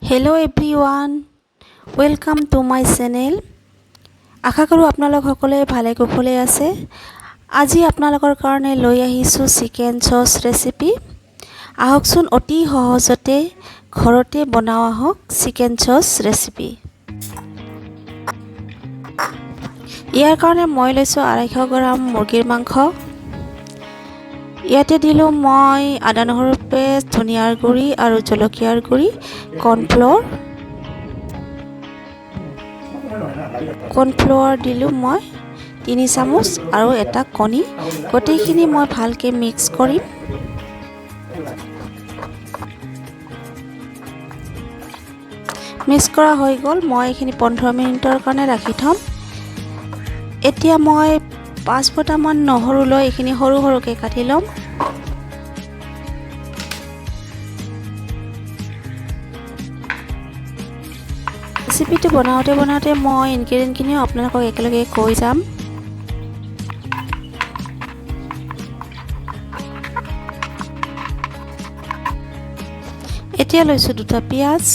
Hello everyone, welcome to my channel. আশা কৰোঁ আপোনালোক সকলোৱে ভালে কুশলে আছে। আজি আপোনালোকৰ কাৰণে লৈ আহিছোঁ চিকেন চচ ৰেচিপি। আহকচোন, অতি সহজতে ঘৰতে বনাওঁ আহক চিকেন চচ ৰেচিপি। ইয়াৰ কাৰণে মই লৈছোঁ 250 গ্ৰাম মুৰ্গীৰ মাংস। ইয়াতে দিলোঁ মই আদা নহৰু পেষ্ট, ধনিয়াৰ গুড়ি আৰু জলকীয়াৰ গুড়ি, কৰ্ণফ্ল'ৰ। কৰ্ণফ্ল'ৰ দিলোঁ মই 3 চামুচ আৰু এটা কণী। গোটেইখিনি মই ভালকৈ মিক্স কৰিম। মিক্স কৰা হৈ গ'ল। মই এইখিনি 15 মিনিটৰ কাৰণে ৰাখি থ'ম। এতিয়া মই 5 ফুটামান নহৰু লৈ এইখিনি সৰু সৰুকৈ কাটি ল'ম। ৰেচিপিটো বনাওঁতে বনাওঁতে মই ইনগ্ৰেডিয়েণ্টখিনিও আপোনালোকক একেলগে কৈ যাম। এতিয়া লৈছোঁ দুটা পিঁয়াজ।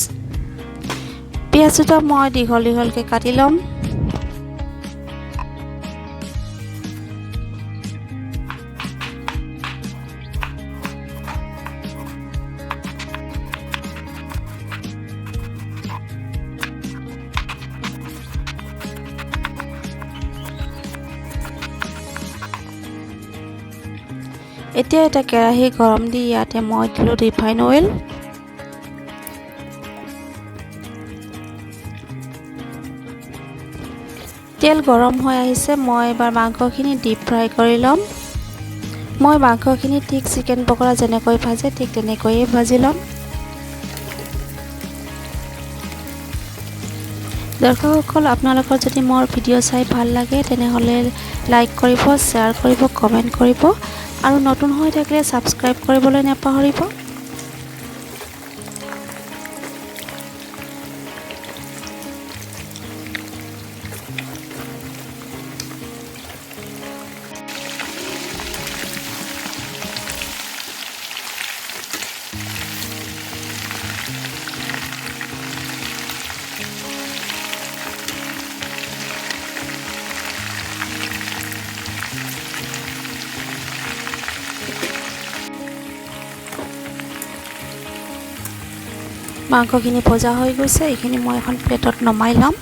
পিঁয়াজ দুটা মই দীঘল দীঘলকৈ কাটি ল'ম। এতিয়া এটা কেৰাহী গৰম দি ইয়াতে মই দিলোঁ ৰিফাইন অইল। তেল গৰম হৈ আহিছে। মই এবাৰ মাংসখিনি ডিপ ফ্ৰাই কৰি ল'ম। মই মাংসখিনি ঠিক চিকেন পকৰা যেনেকৈ ভাজে, ঠিক তেনেকৈয়ে ভাজি ল'ম। দৰ্শকসকল, আপোনালোকৰ যদি মোৰ ভিডিঅ' চাই ভাল লাগে, তেনেহ'লে লাইক কৰিব, শ্বেয়াৰ কৰিব, কমেণ্ট কৰিব আৰু নতুন হৈ থাকিলে ছাবস্ক্ৰাইব কৰিবলৈ নাপাহৰিব। মাংসখিনি ভজা হৈ গৈছে। এইখিনি মই এখন প্লেটত নমাই ল'ম।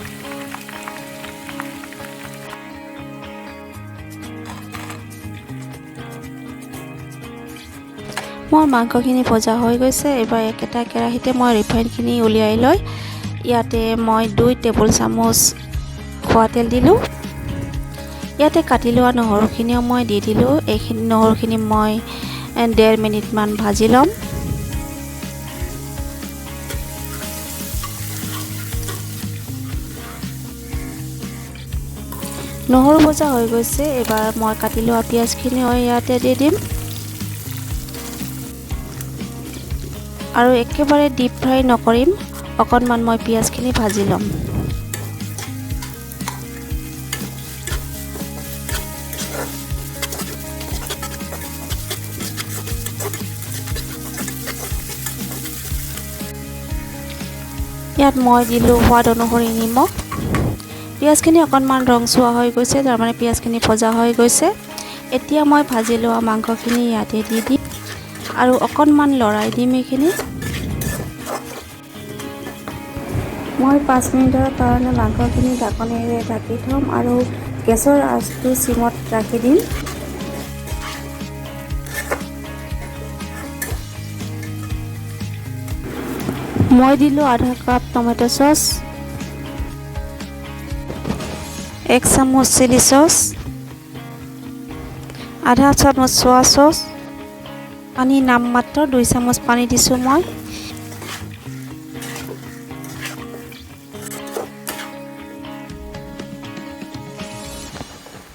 মোৰ মাংসখিনি ভজা হৈ গৈছে। এইবাৰ একেটা কেৰাহীতে মই ৰিফাইনখিনি উলিয়াই লৈ ইয়াতে মই 2 টেবুল চামুচ খোৱা তেল দিলোঁ। ইয়াতে কাটি লোৱা নহৰুখিনিও মই দি দিলোঁ। এইখিনি নহৰুখিনি মই 1.5 মিনিটমান ভাজি ল'ম। নহৰু ভজা হৈ গৈছে। এইবাৰ মই কাটি লোৱা পিঁয়াজখিনিও ইয়াতে দি দিম আৰু একেবাৰে ডিপ ফ্ৰাই নকৰিম, অকণমান মই পিঁয়াজখিনি ভাজি ল'ম। ইয়াত মই দিলোঁ সোৱাদ অনুসৰি নিমখ। পিঁয়াজখিনি অকণমান ৰংচোৱা হৈ গৈছে, তাৰমানে পিঁয়াজখিনি ভজা হৈ গৈছে। এতিয়া মই ভাজি লোৱা মাংসখিনি ইয়াতে দি দিম আৰু অকণমান লৰাই দিম এইখিনি। মই 5 মিনিটৰ কাৰণে মাংসখিনি ঢাকনিৰে ঢাকি থ'ম আৰু গেছৰ আঁচটো চিমত ৰাখি দিম। মই দিলোঁ আধা কাপ টমেট' চচ, 1 চামুচ চিলি চচ, আধা চামুচ চোৱা চচ, পানী নামমাত্ৰ 2 চামুচ পানী দিছোঁ মই।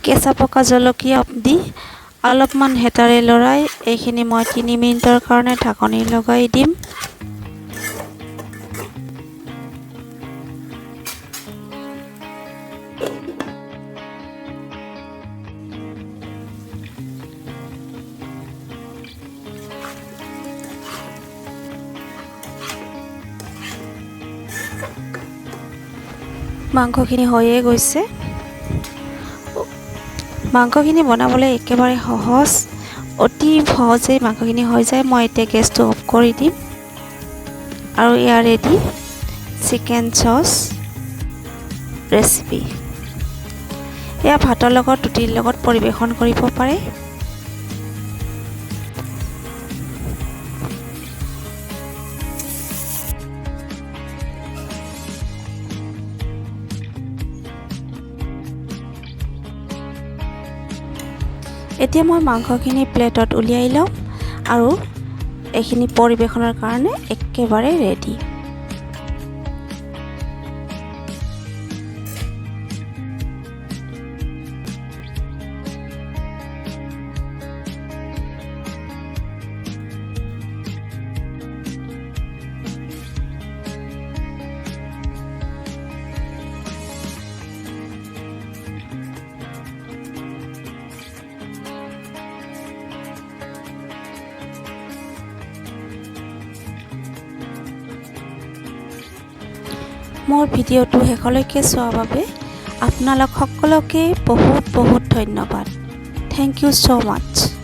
কেঁচা পকা জলকীয়া দি অলপমান হেতাৰে লৰাই এইখিনি মই 3 মিনিটৰ কাৰণে ঢাকনি লগাই দিম। মাংসখিনি হৈয়ে গৈছে। মাংসখিনি বনাবলৈ একেবাৰে সহজ, অতি সহজেই মাংসখিনি হৈ যায়। মই এতিয়া গেছটো অফ কৰি দিম আৰু এয়া ৰেডি চিকেন চচ ৰেচিপি। এয়া ভাতৰ লগত, ৰুটিৰ লগত পৰিৱেশন কৰিব পাৰে। এতিয়া মই মাংসখিনি প্লেটত উলিয়াই ল'ম আৰু এইখিনি পৰিৱেশনৰ কাৰণে একেবাৰে ৰেডি। মোৰ ভিডিঅ'টো শেষলৈকে চোৱাৰ বাবে আপোনালোক সকলোকে বহুত বহুত ধন্যবাদ। Thank you so much.